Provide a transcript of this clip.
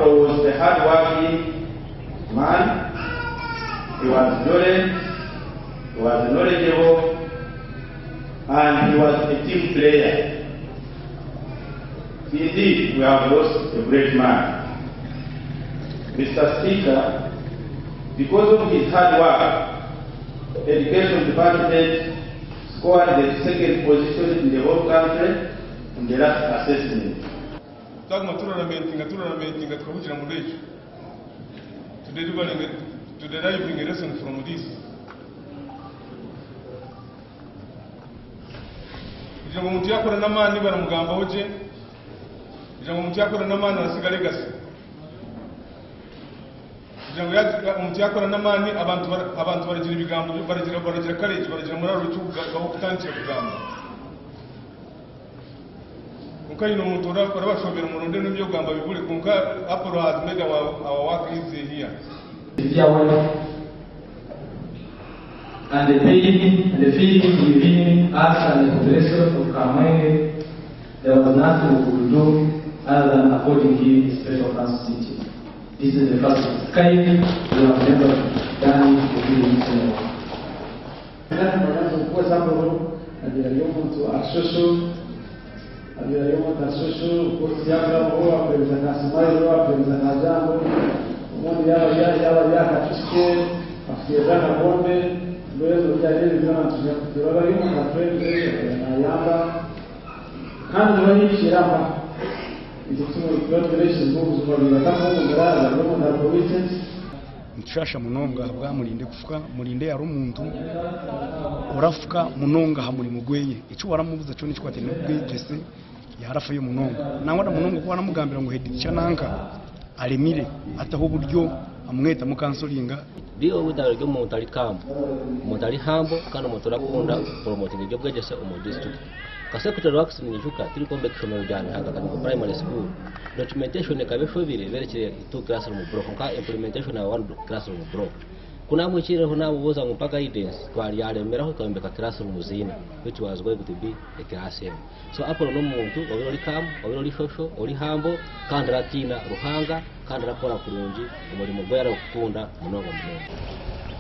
Apollo was a hardworking man, he was jolly, he was knowledgeable, and he was a team player. Indeed, we have lost a great man. Mr. Speaker, because of his hard work, Education Department scored the second position in the whole country in the last assessment. Twaguma turalamentinga turalamentinga tukahugira muri ekyo to delivering to deriving a lesson from this kugira ngu omuntu yakora n'amaani baramugambaho gye kugira ngu omuntu yakora n'amaani arasiga legacy kugira ngu omuntu yakora n'amaani abantu abantu baragira ebigambo baragira baragira courage baragira morale ky'okutandikira kugamba. Kwonka haine omuntu orabashobera muronde n'eby'okugamba bibure kwonka Apollo has made our, our work easy here. And the pain and the feeling within us and the population of Kamwenge, there was nothing we could do other than according him a special council sitting. This is the first of its kind we have never done within anyone. Agira ari omuntu ashosho agira ari omuntu ashosho course yakurabaho apereza nka smile apereza nka jambo ubundi yaba yaba yakacusye afite akakombe mbere byari byo turaba ari umuntu friendly nayamba kandi niba yishyiramo igituma relations ubuzima biratamubura ari umuntu committed. Nitushasha munonga ahabwa Mulinde kufuka. Mulinde yari omuntu orafuka munonga aha murimo gweye. Eki waramubuza kyona ekikwatiraine n'obwegyese yarafayo munonga. Nangwa na munonga ku waramugambira ngu head teacher nanka aremire ataho oburyo amwetamu kansoringa. Bill Wither ari omuntu ari calm, omuntu ari humble kandi omuntu orakunda kupromotinga eby'obwegyese omu district. Nka Secretary Works ninyijuka turikwombeka ishomero rya Mihanga Kabingo Primary School, documentation ekaba eshobire berekire two classroom block kwonka implementation ya one classroom block. Ku namuhikiireho namubuuza ngu mpa guidance, twaryaremeraho twayombeka classroom ziina which was going to be a class emwe. So Apollo n'omuntu obaire ori calm, obaire ori social, ori humble kandi aratiina Ruhanga kandi arakora kurungi omurimo gwe arikukunda munonga munonga.